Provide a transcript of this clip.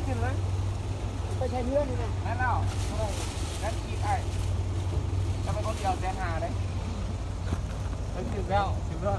ຂຶ້ນເລີຍ ໄປໃຊ້ເຮືອນີ້ນະ ນັ້ນແລ້ວ ນັ້ນອີກອ້າຍ ຈະໄປຄົນດຽວແສນຫ້າເດ້ ເອີ ຖືກແລ້ວ ຖືກແລ້ວ.